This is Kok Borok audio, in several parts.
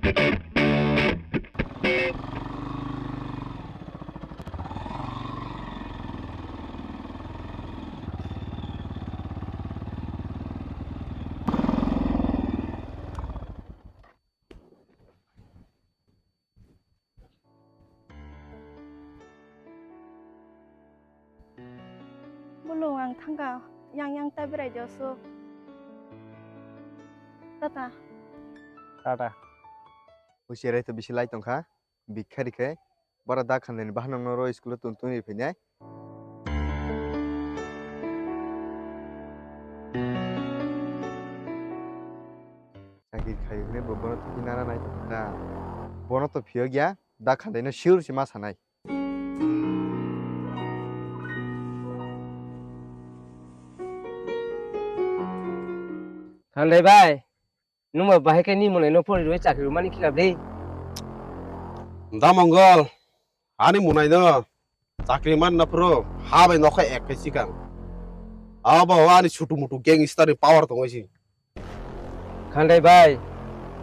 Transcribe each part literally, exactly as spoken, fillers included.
Bolo ang thangka, yang yang ta berai di aswk. Tata. Tata. Husiarai to bisi lai tongkha, bikha rikhe. Bora da khandaini bahanok no ro school o tun tun ri phainai. Chakri khai hwnwi bo bono thwi nana nai tongkha. Bono to phiyok ya, da khandaino sure se ma sanai. Khandai bai, nwng ba bahai khe ni mwnai no pori rwi chakri rwmani khilap de. Da Mongol, ani mwnai no chakri man na phuru ha bai nokha ek khe sikang. Abo ani sutu mutu gangster ni power tongwi si. Khandai bai,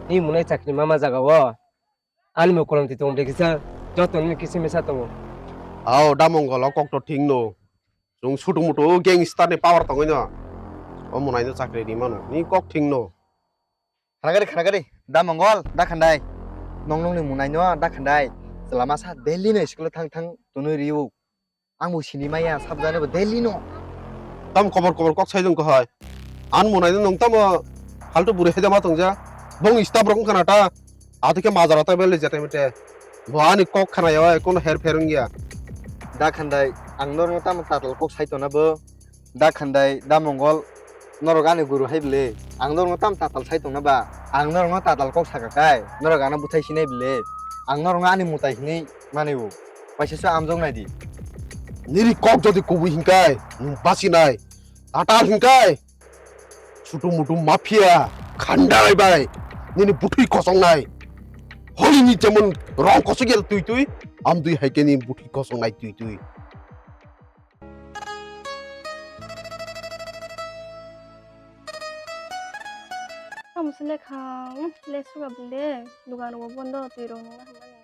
ni mwnai chakri mama jaga o. Ani mo kolom ti tong de kisa, joto ni kisi misa tongo. Ao da Mongol o kok to thing no. Chwng sutu mutu gangster ni power tongwi no. O mwnai no chakri di mano. Ni kok thing no. Khanagari, khanagari, da Mongol, da Khandai. Nong nongni mwnai no da Khandai. Chwla masa daily no school thang thang tunui riu. Ang bo sini maya, sabjani bo daily no. Tam kobor kobor kok sai jong kohai. An mwnai no nong tamo haltu buri hai da ma tongja. Bong staff rok wngkha na ta. Ati khe majara ta bele jete mete. Bo ani kok khana ya, kono her pher wngya. Da Khandai, ang norok tamo tatal kok sai tona bo. Da Khandai, da Mongol, norok ani guru hai bwle. Ang norokno tam tatal sai tongna ba? Ang norokno tatal kok saka kai, norok ano bwthai sinai bwle. Ang norokno ani mwtai hinwi mani o. Paisa se amjok nai di. Nini kok jodi kubui hinkai, nwng basi nai. Tatal hinkai. Sutu mutu mafia, Khandai bai. Nini bwthwi kosong nai. Holi ni jemon rong kosok ya tui tui, amdui hai khe ni bwthwi kosong nai tui tui. Tamo se lekha, um, le suga bwle, dugan rogo bondo, twi rok nungna hamani,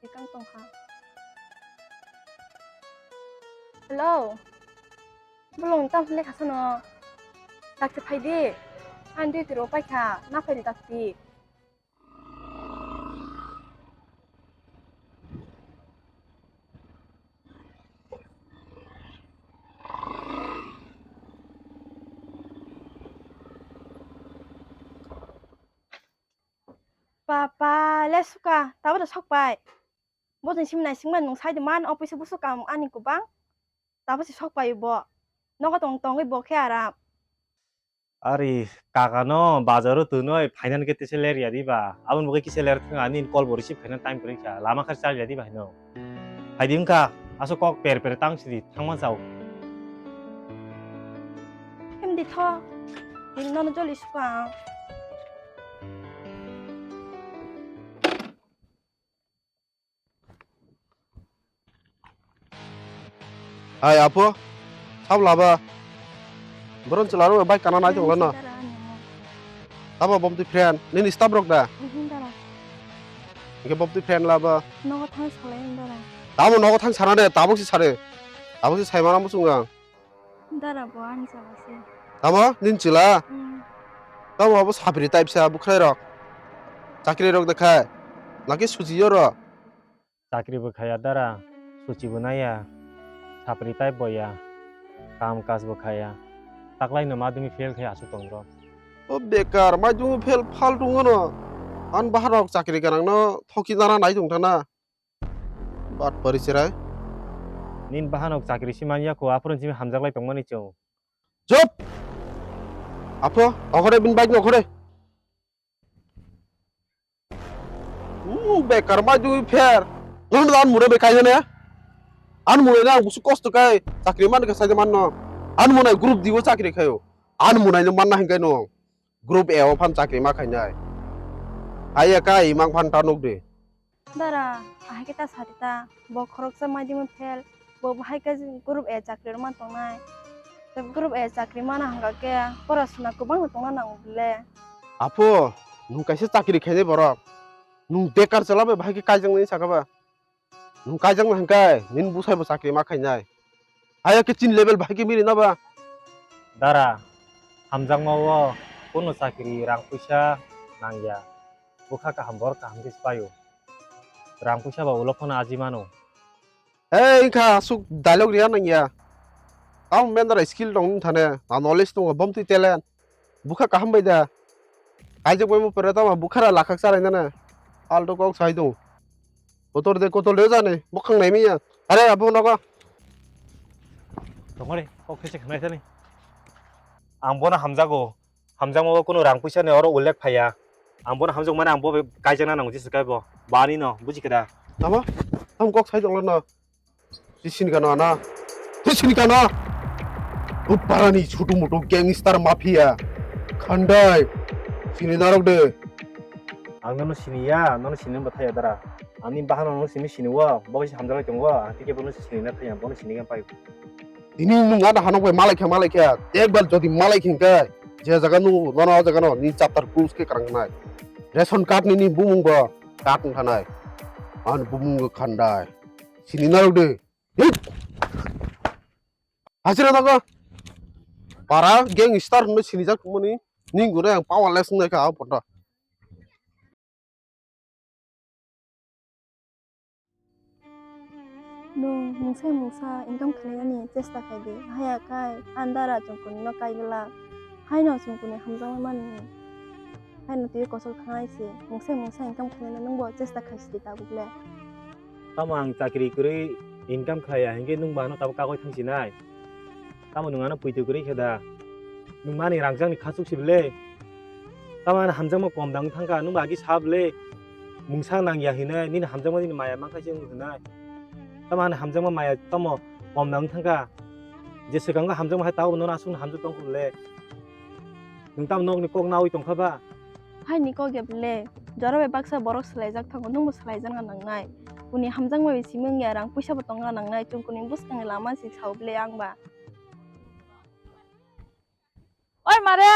ekang tongkha. Hello, bolong tamo se lekha sano, dakti phaidi, ani duty rok paikha, na phaidi dakti. Papa, le suka, tabo da sok pai. Bo jeng simi nai singma nung sai de man, office busu kam ani kubang. Tabo si sok pai bo. Nogo tong tongwi bo khe aram. Ari kaka no bazar o tunoi finance ke tese ler ya diba. Abon bo kisa ler thang ani call bo receive khaina time kwrwi kha. Lama khar chal ya diba hino. Hai di wngkha aso kok per per tang sidi thangma chao. Hem di tho. Din nono joli suka. Hai apo, sab laba. Boron chalaro bai kana nai tongla no. Tamo bom twi friend, nini staff rok da? Mhm, dara. Hingke bom twi friend laba. Nogo thang salai dara. Tamo nogo thang sana de, tabok si sare. Tabok si sai mana musung ang. Dara bo ani sabo se. Tamo nin chila? Hmm. Tamo abo sapri type sa bukhlai rok. Chakri rok de khai. Laki suji yo ro. Chakri bo khaya dara, suchi bo naya. Sapri type bo ya. Kam kaj bo khaya. Taklai no madhyamik fail khai asu tong ro. O bekar, madhyamik fail phal tong no. An bahar rok chakri ganang no thoki nana nai tong thana. Bat pari chirai. Nin bahanok chakri si manya ko, aphuru simi hamjak lai tongmani chwng. Chop! Apho, okhore bin bike no okhore. Umm, bekar mai dui pher. Ngon an mure be kai ne. An mure na busu kosto kai. Chakri man ka sai man no. An mure group dibo chakri khayo. An mure no man na hingai no. Group A o phan chakri ma khainai. Haiya kai mang phan ta nuk de. Dara, ahai khe ta sari ta, bo khoroksa madhyamik fail, bo bahai khe group A chakri rwma tongnai. Tei group A chakri mana hwnkha khe porasuna kwbangno tongna nango bwle. Apho, nwng kaisa chakri khainai borok. Nwng bekar chwla bai bahai khe kaijaknai saka ba? Nwng kaijakna hwnkhe nini bwsai bo chakri ma khainai. Haya khe chini level bahai khe mili na ba? Dara, hamjakma o kunu chakri rang puisa nangya. Bwkha kaham bor kaham khe se paio. Rang puisa ba ulo phano aji mano. Hei, wngkha aswk dialogue riya nangya. Tamo mendra skill tong nini thane, na knowledge tongo, bomtwi talent. Bwkha kaham bai da. Kaijak bai mo pore tamo bwkha ra lakhak charai nana. Alto kok sai tongo. Kotor de, kotor de jani, bwkhang nai miya. Are, abo nogo. Tongmani, kok khe se khnai thani. Ang bono hamjago. Hamjakma o kunu rang puisa ni oro ullek phaiya. Ang bono hamjakmani ang bo bai kaijakna nango jesa kaibo. Bo ani no, buji khe da? Tamo? Tamo kok sai tonglo no? Twi sini kano ana? Twi sini kano? O parani chutu mutu gangster mafia. Khandai. Sini narok de. Ang nono siniya, nono sini bathaya dara. Ani bahano nono sini sini wo, bo bai hamjalai tongo. Ang tike bono sini na thaya, bono sini kan pai. Tini nwng ano hanok bai malai kha, malai kha. Ekbar jodi malai kha hwnkhe, je jaga nwng nono o jaga no ni chapter close khe kwrang nai. Ration card nini bumung bo card wng thanai. Ani bumung bo khandai. Sini narok de. Hit! Hasira dago. Para gangster hwnwi sinijak mani. Ning gure ang powerless wngnai kha o photo. Nwng mungsa mungsa income khlainani chesta khai di. Haya khai andara chwng kunino kai glak. Haino chwng kuni hamjakma mani. Haino twi kosol khanai se. Mungsa mungsa income khlainani nwngbo chesta khai sidi tabuk le. Tamo ang chakri kwrwi income khlaiya hinkhe nwng bo ano tabuk kagoi thangsinai. Tamo nwng ano poito kwrwi khe da? Nwng mani rangchakni khachuk si bwle. Tamo ano hamjakma kom dang thangkha, nwng bo agi sa bwle. Mungsa nangya hinwi, nini hamjakma nini maya mankha se wng hinwi. Tamo ano hamjakma maya tamo kom dang thangkha. Je swkang o hamjakma hai tabuk nono aswkno hamjak tongkha bwle. Nwng tamo nokni kok naui tongkha ba? Haini kok ya bwle. Jora bai baksa borok swlaijak thango, nwngbo swlaijakna nangnai. Kuni hamjakma bai simi wngya, rang puisa bo tongna nangnai, chwng kuni bwskangni lama se sao bwle ang ba. Oi mare!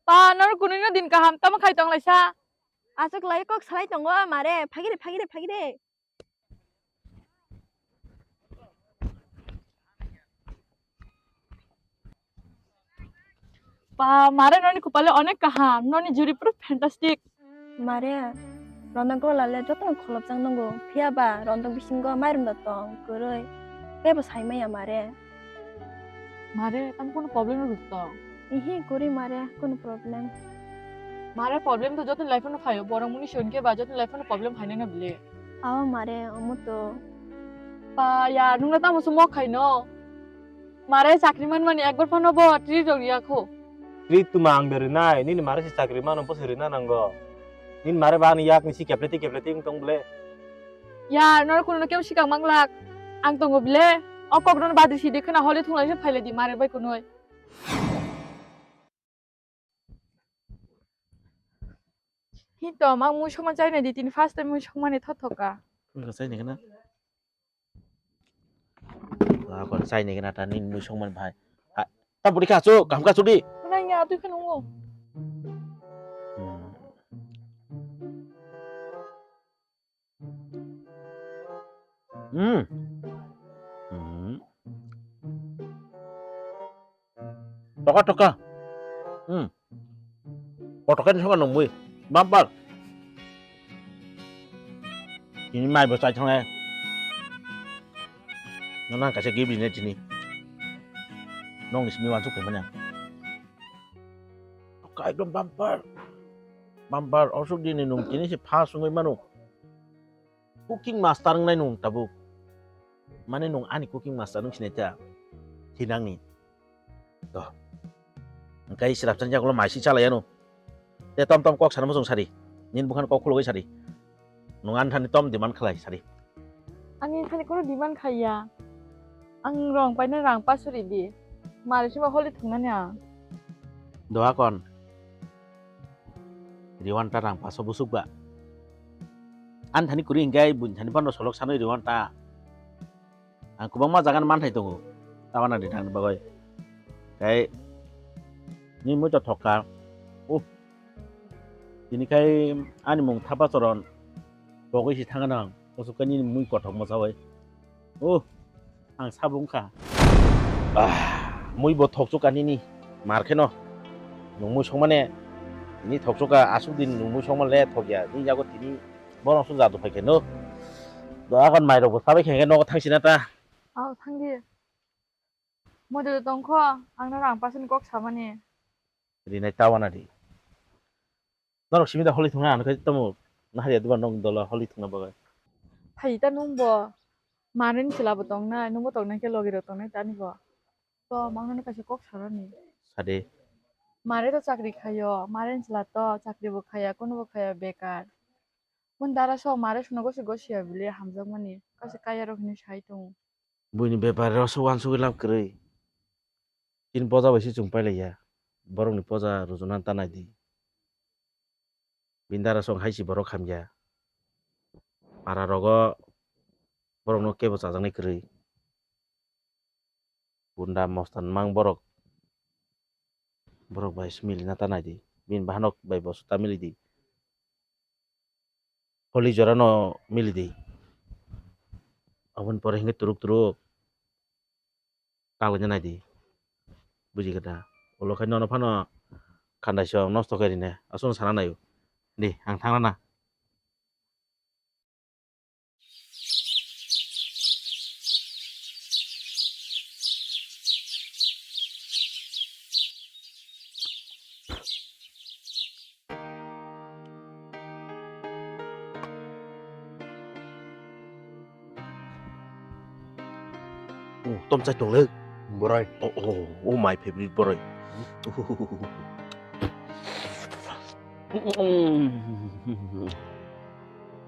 Pa, nor kunui no din kaham tamo khai tong laisa? Aswk lai kok salai tongo mare, phagire, phagire, phagire. Pa, mare noni kupale onek kaham, noni juri puro fantastic. Mare, rondong kola le jotono kholopjak nungo, phiya ba rondong bisingo mairum da tong, kwrwi. Teibo sai maya mare. Mare, tamo kono problem rw tong? Ihi, kwrwi mare, kono problem. Mare, problem to joto life no phaio, borok muni sion ke ba joto life no problem phainai na bile. Aw mare, omo to. Pa ya, nungna tamo sumo khaino? Mare, chakri manmani ekbar phano bo treat rok ya kho. Treat tuma ang de rinai, nini mare se chakri mano bo se rina nango. Nini mare ba ani yak ni si kepleti kepleti wng tong bole. Ya, nor kuno keu sikang manglak. Ang tongo bile. O kok no badi si de khna hole thung lai se phaile di mare bai kunoi. Hito, mang mui songma chaina di, tini first time mui songmani thothoka. Wngkha chaini gana. Wah, kon chaini gana ta nini mui songmani bhai. Ha, ta budi ka chu, kam ka chu di. Nang ya, tu kan ungo. Hmm. Hmm. Hmm. Toka, toka. Hmm. Kotoka ni songkha nungmui. Bumper. Tini mai bo chai thangnai. Nono ang kaisa gift rinai tini. Nokni simi wansuk phaimani ang. Toka ekdom bumper. Bumper. Osuk dini nung tini se first wngwi mano. Cooking master wngnai nung tabuk. Mane nung ani cooking master wng sinai ta. Thinangni. To. Engkai srapsan jagulo maisi chalai ano. Te tom tom kok sana muchung sari. Nini bukhan kok khulugwi sari. Nung ani thani tom demand khlai sari. Ani thani kono demand khaiya. Ang rong paina rang pasuri di. Mari sima holi thungnani ang. Doha kon. Riwan ta rang paso busuk ba. Ani thani kuri hingkai buini thani pano solok sanwi riwan ta. Ang kwbangma jaga ni manthai tongo. Tabana di thangni bagwi. Tei ni mui to thokka. Uff. Tini khai ani mung Thapa Choron. Pogwi si thangna ang. Kusukkani mui kothok mwchawi. Oh, ang sabo wngkha. Ah, mui bo thokchukha nini. Mar kheno. Nung mui songmane. Tini thokchukha, aswk din nung mui songma le thokya. Nini yago tini borok song jadu phai khe no. Do agon mai rok bo sabai khe nogo thangsi na ta. Oh, thangdi. Model tongkho, ang no rang pasen kok samani. Rinai tawana di. Norok simi da holi thungna ano khai tamo nahari aduba nong dola holi thungna bagwi. Phai ta nung bo. Manin chwla bo tongnai, nung bo tongnai khe logi rok tongnai tani bo. To mangno no kaisa kok sarani. Sade. Mare to chakri khayo, marin chwla to chakri bo khaya, kunu bo khaya bekar. Mun dara so mare suno gosi gosi ya bile hamjakmani, kaisa kaya rok hinwi sai tongo. Buini bepar rok se uansugwi lab kwrwi. Chini poja bai se chwng pailaiya. Borokni poja rwchapna ta naidi. Bini dara song hai se borok hamya. Para rogo borokno kebo chajaknai kwrwi. Gunda mostan mang borok. Borok bai se milina ta naidi. Bini bahanok bai bo se ta milidi. Holi jora no milidi. Aboni pore hingke turuk turuk kaglaina naidi. Buji khe da. Ulo khai nono phano khandai se nosto khe rine. Aswk sana naio. Di, ang thangna na. Oh, tom chai tong le. Borai. Oh, oh, oh, my favorite borai.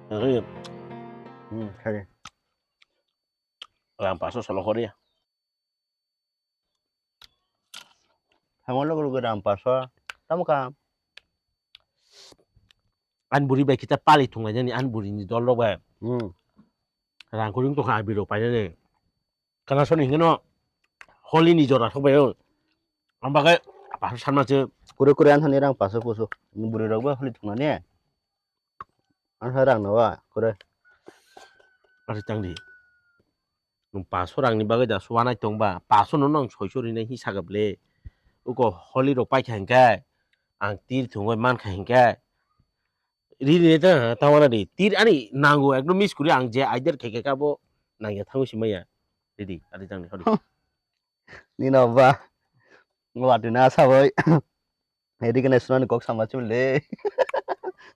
Hari. Hmm, hari. Rang paso solo hori. Hamo logo logo rang paso. Tamo ka? An buri bai kita pali thung lai jani an buri ni dol rok bai. Hmm. Rang kuring to kha abi rok pai jani. Kana soni hingno holi ni jora thok bai. Am bagai paso sanma che. Kure kure an thani rang paso puso. Ni buri rok bai holi thung nani. Ang hai rang no ba, kore. Ari tang di. Nwng paso rang ni bagwi da suanai tong ba? Paso no nwng soiso rinai hi saga ble. Uko holi rok paikha hinkhe, ang tir thwngwi mankha hinkhe. Ri ri ta, tawana di. Tir ani nango ekdom miss kuri ang je aider khe khe kabo nangya thangwi si maya. Ri di, ari tang di, hori. Nino ba. Watwi na sabai. Edi kene sunani kok sama chimle.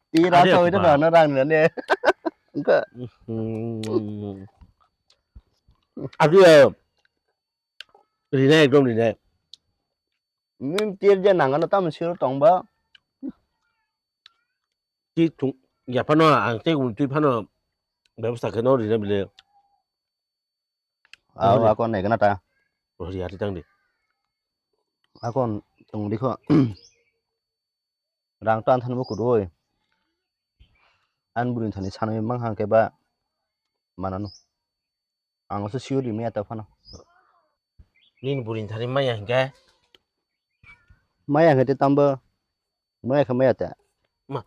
Tira sawi ta na rang na ne. Engka. Abi ya. Rina ekdom rina. Nim tir je nangano tam siro tongba. Ti thung ya phano ang te un twi phano bebosta khe no rina bile. Aw, akon nai gana ta. Rohi ari tang di. Akon tong di kho. Rang to an than bo kudoi. An burin thani sanai mang hang ke ba manano. Ang se siyo di maya ta phano. Nin burin thani maya hingke. Maya hingke te tamba. Maya khe maya ta. Ma.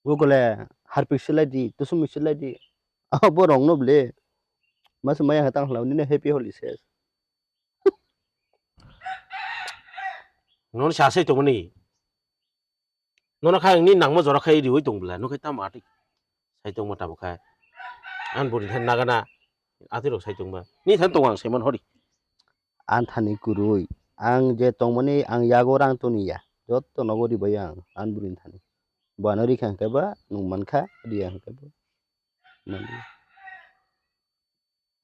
Google harpik silai di, tusumi silai di. Abo rong no ble. Mas maya hatang hlau nini happy holi ses. Non sa sai tongmani. Nono kha ni nangma jora khai riwi tong bla. Nukhai tamo ati. Sai tongma tabo kha. An buri than nagana. Ati rok sai tongma. Ni than tong ang saiman hori. An thani kurui. Ang je tongmani ang yago rang toni ya. Jotto nogo ribai ang. An buri thani. Bano rikha hwnkhe ba nung mankha, riya hwnkhe ba manliya.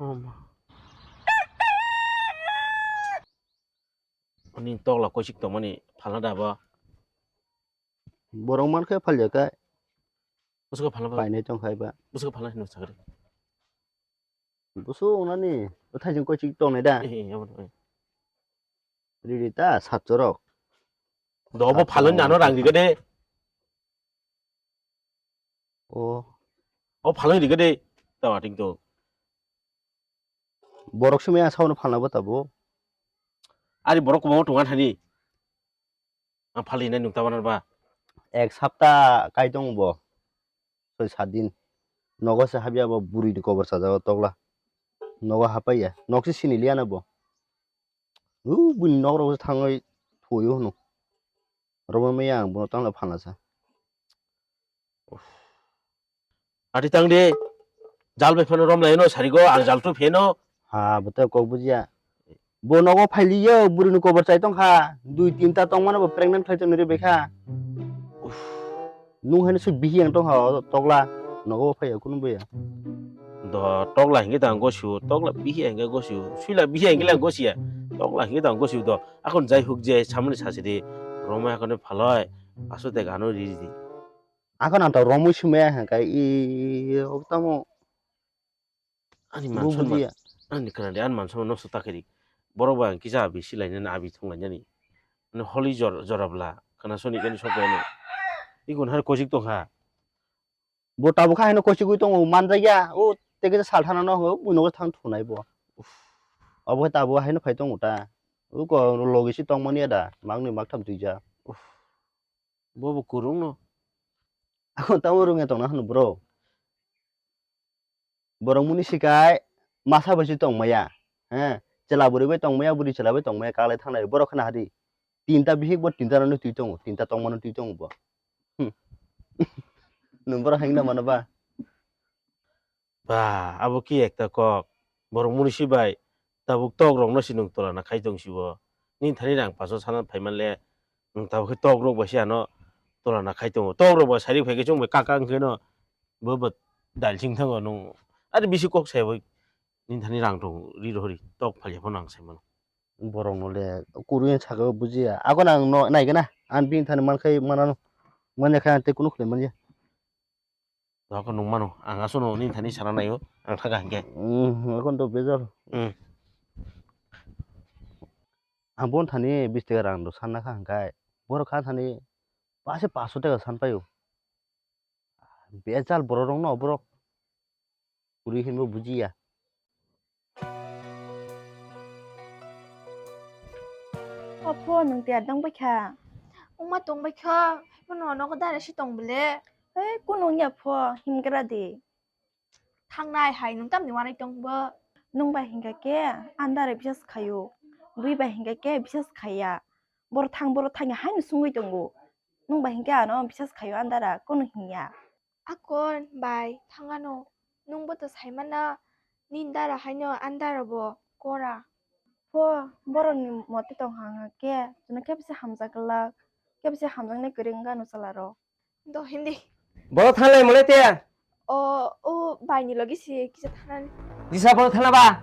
Omo. Ani tokla koisik tongmani phalna da bo? Borok mankhe phalya khe. Bwswk phalna ba? Painai tongkhai ba. Bwswk phalna hino sakri. Busu ongnani, o thaijing koichik tongnai da. Eh, eh, abo, eh. Riri ta, satchorok. Do, obo phaloni ano rang rikha de. O. O phaloni rikha de. Tawa ting to. Borok simi a saono phalna bo tabo. Ari borok kwbangma tonga thani. Ang phalwi nai nung ta banal ba. Ek sapta kai tongo bo. Soi sat din. Nogo se habya bo bwrwi ni kobor chajago tokla. Nogo hapaiya. Nok se sini liya na bo. U bwini nok rok se thangwi thuyo hwno. Romwi maya ang bono tangla phalna sa. Ati tang de. Jal bai phano rom lai no sari go ang jal tu pheno. Ha, bo to kok bujiya. Bo nogo phailiyo, bwrwini kobor chai tongkha. Dui tinta tongmano bo pregnant khlai tongni ri baikha. Uff. Nung haino sui bihi ang tongkha o tokla. Nogo phaiya kunu boya. Do tokla hinge tang gosio, tokla bihi hinge gosio, suila bihi hinge lang gosia. Tokla hinge tang gosio do. Akon jai huk je samani sasidi. Romai akon phaloi. Aso te gano ri di. Akon ang to romwi sumaya hangkai i ok tamo. Ani Bo manson ma-, bujiya. Ani khna de, ani manson ma nosto ta khe di. Borok ba ang kisa abi si lainani, abi thung lainani. Ani holi jor-, jora bla, khna soni kani sok bai no. Ikon har kosik tong kha. Bo tabuk kha haino kosik ui tongo, manjak ya. O teke sal thana no ho, buino thang thunai bo. Uff. Obo khe tabuk haino phai tongo ta. Uko logi si tongmani ya da, makni maktham tuija. Uff. Bo bo kurung no. Ako tamo rung ya tongna hanu bro. Borok muni sikai masa bai se tong maya. He, chwla bwrwi bai tong maya, bwrwi chwla bai tong maya, kaglai thanglai borok khna hadi. Tinta bihik bo tinta rokno twi tongo, tinta tongmano twi tongo bo. Hmm. Nwng borok hai wngna mano ba? Ba, abo ki ekta kok. Borok muni si bai tabuk tok rokno si nwng tola na khai tong si bo. Nini thani rang paso sana phai man le, nwng tabuk khe tok rok bai se ano tola na khai tongo. Tok rok bai sari phai khe chwng bai kaka wng khe no bo bo dal sing thango nwng. Ari bisi kok sai bai nini thani rang tong ri rohori tok phal ya phano ang sai mano. Borok no le kuru yen saka bujiya. Ako nang no nai gana. An bini thani man khai manano. Man ya khai an te kunu khlai man ya. Ako nung mano, ang aswkno nini thani sana naio, ang thaka hinkhe. Hmm, akon to bejal. Hmm. Ang bon thani bis taka rang do sanna kha hwnkhe, borok kha thani pase paso taka san paio. Bejal borok rokno borok kwrwi hinbo bujiya. O pho, nwng tiyar tong bai kha? Wngma tong bai kha, haiphano nogo dara si tong bole. Hei, kunu wngya pho, himgra di. Thangnai hai nwng tamni wanai tong bo? Nwng bai hingka khe, ang dara bisas khaio. Bui bai hingka khe, bisas khaiya. Boro thang, boro thangya haino sungwi tongo. Nwng bai hingke ano bisas khaio ang dara, kunu hingya. Akon bai thangano, nwngbo to saimana, nini dara haino ang dara bo kora. Pho, borokni mote tong hang hang khe, chwngno khe bisa hamjak glak, khe bisa hamjaknai kwrwi wng gano chwla rok. Do hindi. Boro thanglai mole te? O, o, bai ni logi si kisa thanani. Disa boro thangna ba?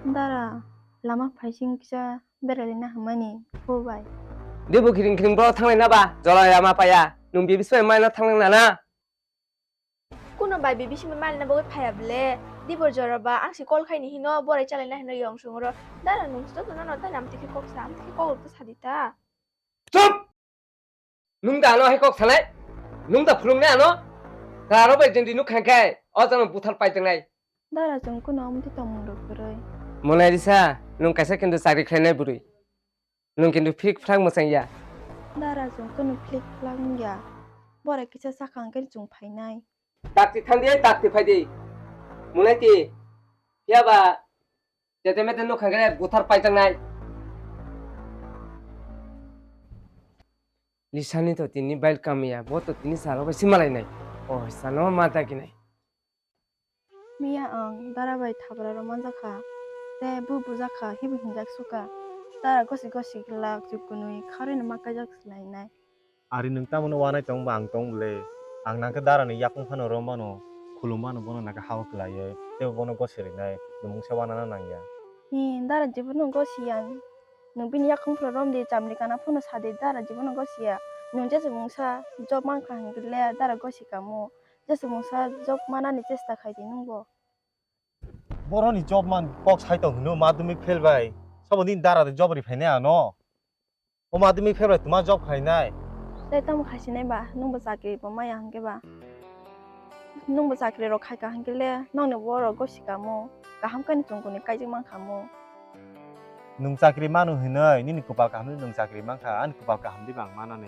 Dara, lama phaising kisa beralina hamani, pho bai. Dibu khiring khiring boro thanglai na ba? Jola ya ma paya. Nung bibi soi mai na thanglang na na? Kuno bai bibi simi mal na bagwi phaya ble. Dibor jora ba ang si call khaini hino borai chalai na hino yong sungro. Dara nung sto no no ta nam tiki kok sa, am tiki kok to sadi ta. Chup! Nung da ano hai kok sanai? Nung da phulung nai ano? Karo bai jeng di nuk khang khai, o jang buthar pai teng nai. Dara chwng kuno omo twi tongmung rok kwrwi. Monai risa, nung kaisa kintu chakri khlainai bwrwi. Nung kintu phik phrang mwchang ya. Dara chwng kuno phlik phlak wng ya. Borai kisa sakha hwnkhe chwng phainai. Dakti thang di, dakti phai di. Monai ti, phiya ba, jete mete nuk khang khai buthar pai teng nai. Lisani to tini bail kamya, bo to tini salo bai simalai nai. O salo ma dagi nai. Miya ang dara bai thabra rok manjakha, tei bo bujakha, hibo hinjak suka. Dara gosik gosik glak chukkunui kharwi no ma kaijak swlai nai. Ari nwng tamo no wanai tong ba ang tong bwle. Ang nang khe dara ni yakung phano rom mano, khulum mano, bono nang khe hao kwlaiwi, tei bono gosiri nai, nwng mungsa wana na nang ya. Hi, dara jibono gosiya. Nwng bini yakung phano rom di, chamli kana phano sa di, dara jibono gosiya. Nwng jesa mungsa job mankha hingkhe le dara gosi kamo. Jesa mungsa job manani chesta khai di nwngbo. Boroni job man kok sai tong hino, madhyamik fail bai. Sabo nini dara de job ri phainai ano. O madhyamik fail bai tuma job khainai. Tei tamo khaisinai ba, nwngbo chakri bo maya hwnkhe ba. Nwngbo chakri rok khaika hwnkhe le, nokni borok gosi kamo, kaham khe ni chwng kuni kaijak mankha mo. Nwng chakri manu hinwi, nini kwpal kaham di nwng chakri mankha, ani kwpal kaham di bang manani.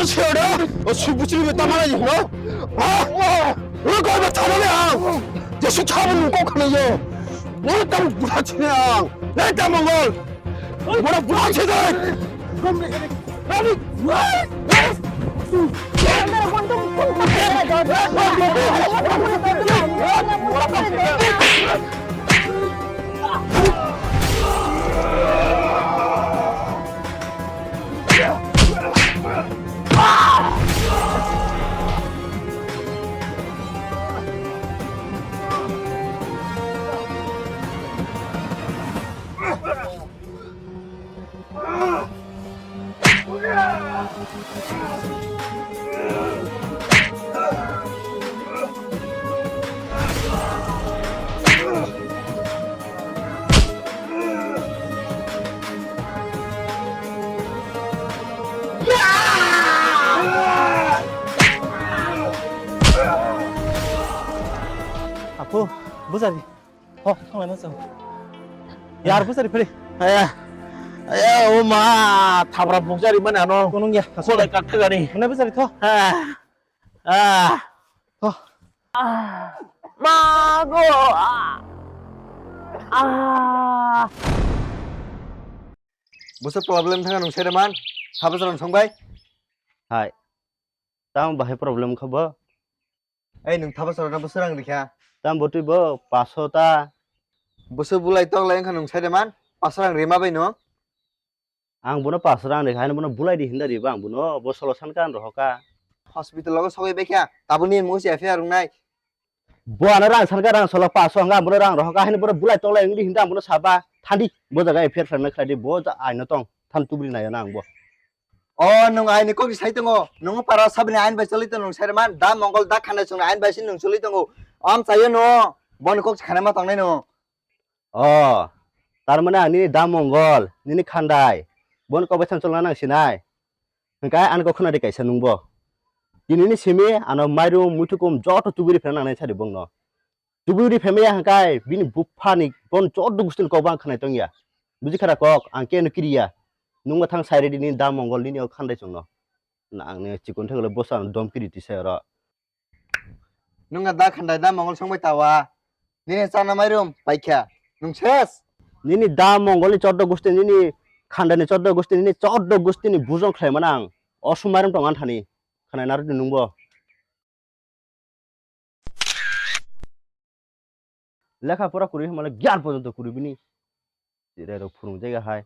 Ano se ora, o su buchri be tamara ni no. Ah, o ko be tamara ang. Jesu thabu nu ko khana yo. Mo tam bura chine ang. Nai ta mongol. Bura bura chine. Apo, bujari. Ho, thanglaina chwng. Yar bujari phiri. Aya. Aya, o ma, thabra bujari mane ano. Kunung ya, kasu. Kolai kakthagani. Mane bujari tho. Ah. Ah. Tho. Mago. Ah. Ah. Busa problem thanga nung sere man. Thaba salam song bai. Hai. Tamo bahai problem kha bo? Ei, nwng thaba sarana bwswk rang rikha? Tamo bo twi bo paso ta. Bwswk bulai tok lai wngkha nwng sai de man? Paso rang rima bai no? Ang bono paso rang rikha, haino bono bulai di hinda riba ang bono, bo solo san ka ang rohor ka. Hospital logo sogwi bai kha, tabukni mungsi F I R wngnai. Bo ano rang san ka rang solo paso hwnka ang bono rang rohor ka, haino bono bulai tok lai wngdi hinda ang bono saba, thandi, bo jaga F I R khlaina khlai di, bo ja aino tong, than tubri naio na ang bo. O, nwng aini kok sai tongo. Nwng para sabini ain bai choli tongo, nwng sai man da mongol da khana chwng ain bai sin nwng choli tongo. Am chayo no, boni kok khana ma tongnai no. O, Tar mane ang nini da Mongol, nini khandai, bono kok bai thanchol na nang sinai. Hwnkhe ani kok khna di kaisa nungbo. Tinini simi ano mairum, muithukum joto tubui ri phena nangnai sadi bongno. Tubui ri phemaya hwnkhe bini buphani bon choddo gustini kok bo ang khnai tongya. Buji khara kok, ang keno kiriya. Nungma thang sai redi nini da Mongol nini o khandai chongno. Na ang ni chikon thanglo bosa dom kiri tisai oro. Nungna da khandai da Mongol songbai tawa. Nini chana mairum paikha. Nung ses. Nini da Mongol ni choddo gusti, nini khandai ni choddo gusti, nini choddo gusti ni bujong khlai mana ang. Osum mairum tong anthani. Khanai narwk di nungbo. Lekha pora kwrwi hwnba le gyan porjonto kwrwi bini. Chwrai rok phwrwng jaiga hai.